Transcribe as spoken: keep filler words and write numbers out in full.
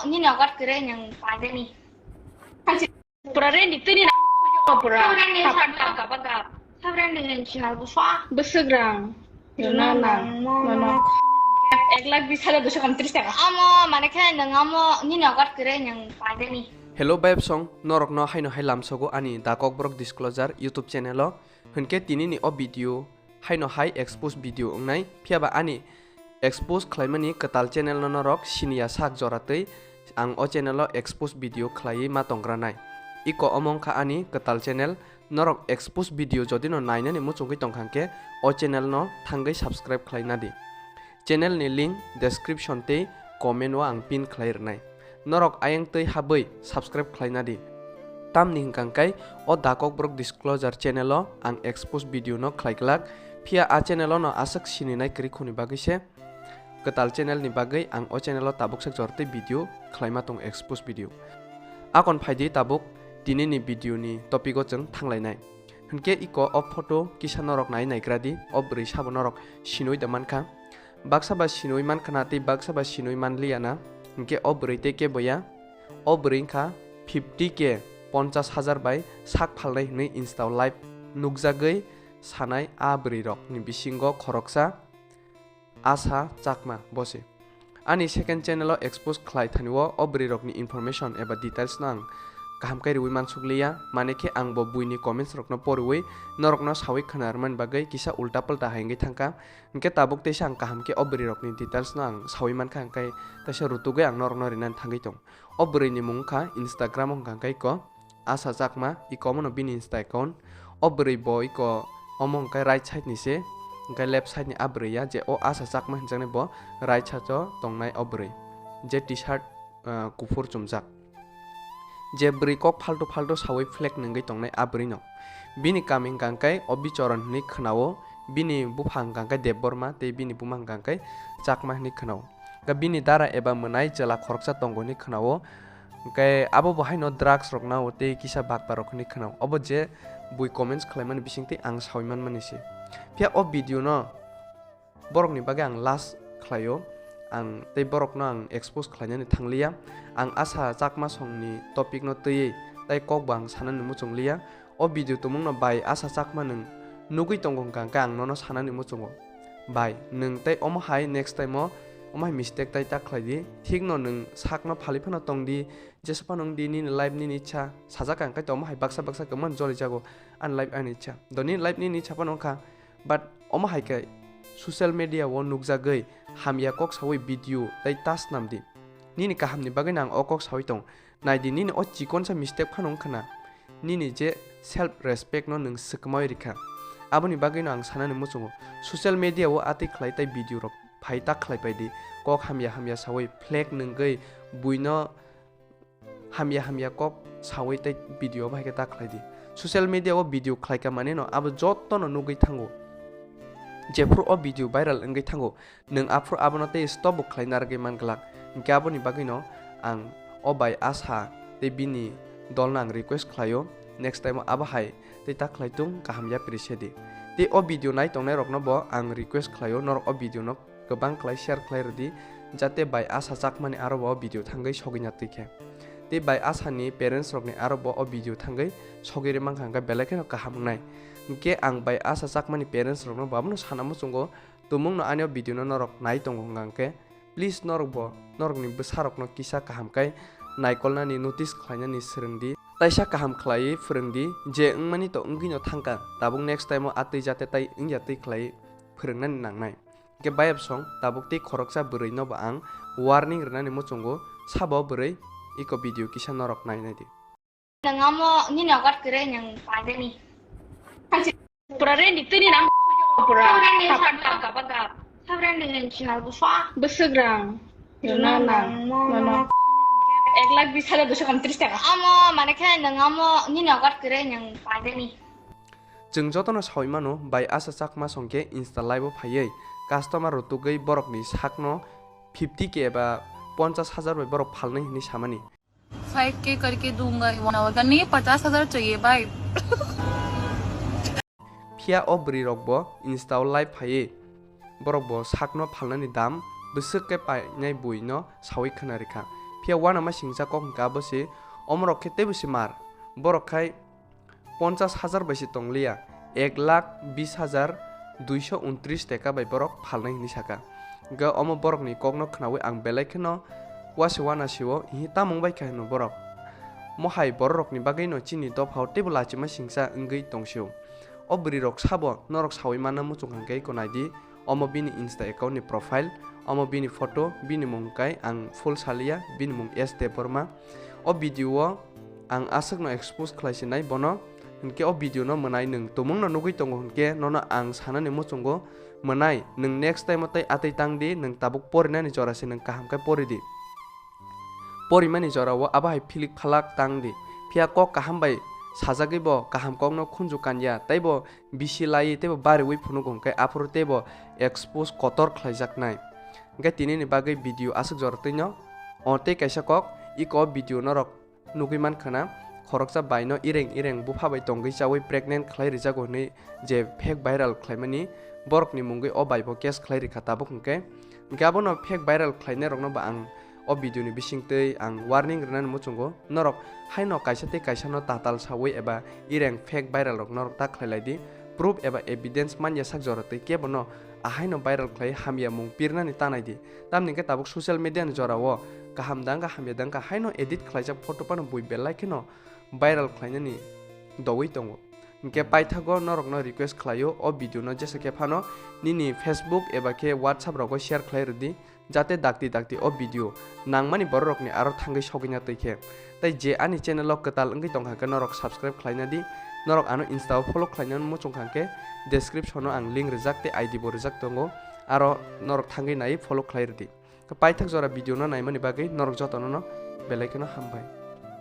nini ogat kwrwi nwng paidani. Pura rendi tini na khoyo pura. Sabrang ni Sabrang sabra. Gaba gab. Sabrang ni sihal busa. Bwswk rang. Rwna nang. Nono. Ek lakh bis hajar duiso kamtris taka. Amo mane khe nwng amo nini ogat kwrwi nwng paidani. Hello bayapsong, norokno haino hai lamsogo ani Da Kokborok Disclosure YouTube channel o. Hwnkhe tinini o video haino hai expose video wngnai, phiyaba ani expose khlaimani kwtal channel no norok siniya sak jora twi ang o channel o expose video khlaiwi ma tongranai. Iko omo wngkha ani kwtal channel, norok expose video jodi no nainani muchungwi tongkha hwnkhe o channel no thangwi subscribe khlaina di. Channel ni link description tei comment o ang pin khlai rwnai. Norok ayang twi habwi subscribe khlaina di. Tamni hwnkha hwnkhe o Da Kokborok Disclosure channel o ang expose video no khlai glak, phiya a channel o no aswk sininai kwrwi khoni bagwi se kwtal channel ni bagwi ang o channel o tabuk sak jor tei video khlaima tongo, expose video. Akon phaidi tabuk tini ni video ni topic o chwng thanglainai. Hwnkhe iko o photo kisa norok nai naigra di, o bwrwi sabo norok sinui da mankha. Baksa ba sinui mankha na tei baksa ba sinui manliya na, hwnkhe o bwrwi tei kebo ya. O bwrwi wngkha fifty K, ponchas hajar bai sak phalnai hwnwi Insta o live nukjagwi sanai a bwrwi rok ni bisingo khoroksa Asha Chakma bo se. Ani second channel o expose khlai thani o, o bwrwi rok ni information eba details no ang kaham khe riui mansuk liya, mane khe ang bo buini comments rok no poriui norok no saui khna rwmani bagwi kisa ulta palta hai wngwi thangkha. Hwnkhe tabuk teisa ang kaham khe o bwrwi rok ni details no ang saui mankha, hwnkhe teisa rutugwi ang norok no rinani thangwi tong. O bwrwi ni mung wngkha Instagram o hwnkha hwnkhe iko Asha Chakma, iko omo no bini Insta account. O bwrwi bo iko omo hwnkhe right side ni se, hwnkhe left side ni a bwrwi ya, je o Asha Chakma hinjaknai bo right side o tongnai o bwrwi, je T-shirt, ah, kuphur chumjak. Je bwrwi kok phalto phalto saui flag nungwi tongnai a bwrwi no. Bini kami hwnkha hwnkhe Obichoron hinwi khwnao, bini bupha hwnkha hwnkhe Debbarma tei bini buma hwnkha hwnkhe Chakma hinwi khwnao. Hwnkhe bini dara eba mwnai chwla khoroksa tongo hinwi khwnao. Hwnkhe abo bo haino drugs rok nao tei kisa bakpa rok hinwi khwnao. Obo je bui comments khlaimani bisingtwi ang saui manmani se. Phiya o video no borokni bagwi ang last khlaio. Ang tei borokno ang expose khlainani thangliya. Ang Asha Chakma songni topic no twiwi tei kokbo ang sanani muchungliya. O video tumungno bai Asha Chakma nwng nugwi tongo hwnkha hwnkhe ang nono sanani muchungo. Bai, nwng tei omo hai next time o omo hai mistake tai ta khlai di. Thikno nwng sakno phali phano tong di, jesa phano wng di, nini life nini ichha. Sajak ang khe omo hai baksa baksa kwmano joli jago, ani life ani ichha. Do nini life nini ichha phano wngkha, but omo hai khe social media o nukjagwi hamya kok saui video tai ta snam di. Nini kahamni bagwi no ang o kok saui tong. Nai di, nini o chikonsa mistake phano wngkha na, nini je self respect no nwng swkmaui rikha. Aboni bagwi no ang sanani muchungo, social media o atwi khlai tai video rok phai ta khlai pai di, kok hamya hamya saui flag nungwi buino hamya hamya kok saui tai video bahai khe ta khlai di. Social media o video khlai ka mani no abo jotto no nugwi thango, jephru o video viral wngwi thango. Nwng aphuru abono tei stop bo khlai narwgwi man glak. Hinkhe aboni bagwino ang o bai Asha tei bini dolno ang request khlaio, next time o abo hai tei ta khlai tung, kaham yapri se di. Tei o video nai tongnai rokno bo ang request khlaio, norok o video no kwbang khlai share khlai rwdi, jate bai Asha Chakmani aro bo o video thangwi sogwi na twi khe. Tei bai Asha ni parents rokni aro bo o video thangwi sogwi rw mankha, hinkhe belai kheno kaham wngnai. Hinkhe ang bai Asha Chakmani parents rokno bo abono sana muchungo, tumungno ani o video no norok nai tongo hwnkha hwnkhe, please norok bo norokni bwsa rokno kisa kaham khe naikolnani notice khlainani swrwng di. Taisa kaham khlaiwi phwrwng di, je wngmani to wngwino thangkha, tabuk next time o atwi jate tai wngya twi khlaiwi phwrwngnani nangnai. Hinkhe bayapsong tabuk tei khoroksa bwrwi no bo ang warning rwnani muchungo, sabo bwrwi iko video kisa norok nai nai di. Nwng amo nini ogat kwrwi nwng paidani. Pura rendi tini nang pura. Sabrang ni Sabrang gaba gab. Sabrang ni sihal busa. Bwswk rang. Rwna nang. Nono. Ek lakh bis hajar duiso kamtris taka. Amo mane khe nwng amo nini ogat kwrwi nwng paidani. Chwng jotono saui mano, bai Asha Chakma songkhe Insta live o phaiwi customer rwtugwi borokni sakno fifty K eba ponchas hajar bai borok phalnai hinwi samani. Five के करके दूंगा one hour का। नहीं, पचास हजार चाहिए भाई। Phiya o bwrwi rok bo Insta o live phaiwi borok bo sakno phalnani dam bwswk khe painai bui no saui khna rikha. Phiya uanama singcha kok hwnkha abo se, omorok khe teibo se mar. Borok khai ponchas hajar bai se tongliya, ek lakh bis hajar duiso untris teka bai borok phalnai hinwi saka. Hwnkhe omo borokni kokno khnaui ang belai kheno uase uanasio hihi tamung bai kha hino borok. Mohai bororokni bagwino chini dophao teibo lachima singcha wngwi tongsio. O bwrwirok sabo norok saui manna muchung hwnkhe iko naidi, omo bini Insta account ni profile, omo bini photo, bini mung kai ang full saliya, bini mung S Debbarma. O video o ang aswkno expose khlai sinai bono, hinkhe o video no mwnai nwng tumungno nugwi tongo hinkhe nono ang sanani muchungo mwnai nwng next time o tei atwi tang di, nwng tabuk porinani jora se nwng kaham khe pori di. Porimani jora o abo hai philik phalak tang di, phiya kok kaham bai sajagwi bo kaham kokno khunju kanya, teibo bisi laiwi teibo bariwi phunugo hinkhe aphuru teibo expose kotor khlaijaknai. Hinkhe tinini bagwi video aswk jora twino o tei kaisa kok, iko video norok nugwi mankha na, khoroksa baino ireng ireng bupha bai tongwi chaui pregnant khlai rijago hinwi je fake viral khlaimani, borokni mungwi o bai bo case khlai rikha tabuk hinkhe. Hinkhe abono fake viral khlainairokno bo ang o video ni bisingtwi ang warning rwnani muchungo, norok haino kaisa tei kaisa no tatal saui eba ireng fake viral rok norok ta khlai lai di, proof eba evidence manya sak jora twi kebo no ahaino viral khlai hamya mung pirnani ta nai di. Tamni hwnkhe tabuk social media ni jora o kaham da wngkha hamya da wngkha haino edit khlaijak photo phano bui belai kheno viral khlainani dogwi tongo. Hinkhe paithago norokno request khlaio o video no jesa khe phano nini Facebook eba khe WhatsApp rogo share khlai rwdi, jate dakti dakti o video nangmani bororokni aro thangwi sogwina twi khe. Tei je ani channel o kwtal wngwi tongkha khe norok subscribe khlaina di, norok ano Insta o follow khlaina muchungkha khe description o ang link rijak tei I D bo rijak tongo, aro norok thangwi nai follow khlai rwdi. Paithak jora video no naimani bagwi norok jotono no belai kheno hambai.